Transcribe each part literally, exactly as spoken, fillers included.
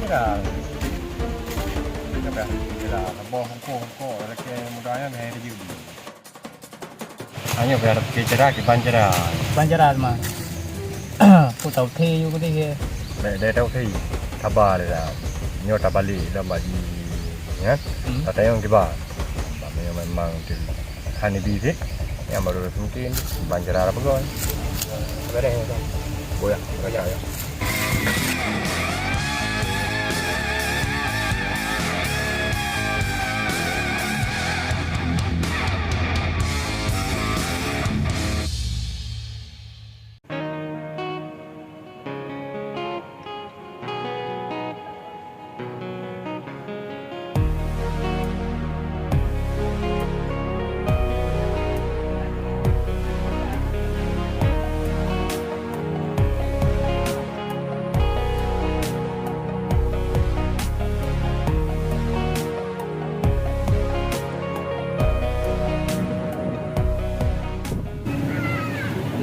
Ya. Apa? Bila boh hongkong-hongkong, lagi muda nyan hai dia. Hanya biar ke cerah, ke ban cerah. Ban cerah mah. Ku tau thé ju ku deh. Dai, dai tau thé. Taba dah. Nyoe tabalek dah bak di, ya. Hmm. Tatayong kiban. Bak meunyoe memang tu hani bi cit, nyang baru mungkin ban cerah peugah. Beres, ya. Boleh, ya.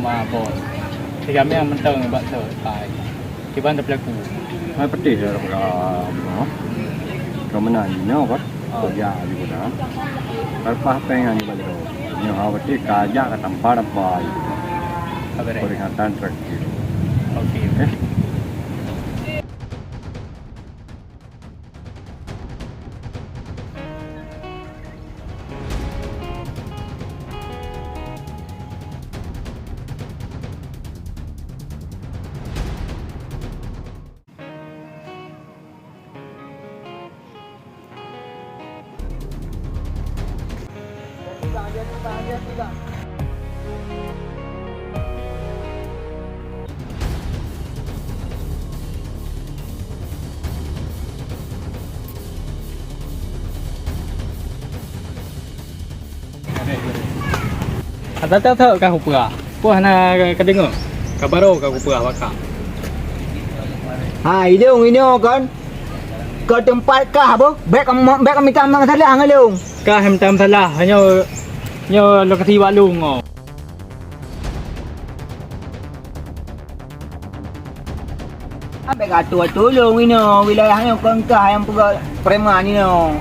Ma bos. Tiga meng mantong bak soe pai. Kiban teupeulaku. Hai peuteh dah ka, ha? Ka meunan jinoe kan? Ah. Kok jak jih dah. Leupah péng nyan bak jinoe. Nyoe ha peuteh ka jak ka tampa apa jih. Apa dia? Peringatan terakhir. Okey, okey. Eh? Ata teuh ka kupeugah, peue hana kadeungoe? Ka barô ka kupeugah bak kah. Ha, ilông inoe kon. Keu teumpat kah boh? Bèk, bèk mita masalah ngon lông. Kah mita masalah, nyoe, nyoe lokasi bak lông nyoe. Ambek atoe tulông inoe, wilayah nyoe kon kah nyang peugah preman inoe.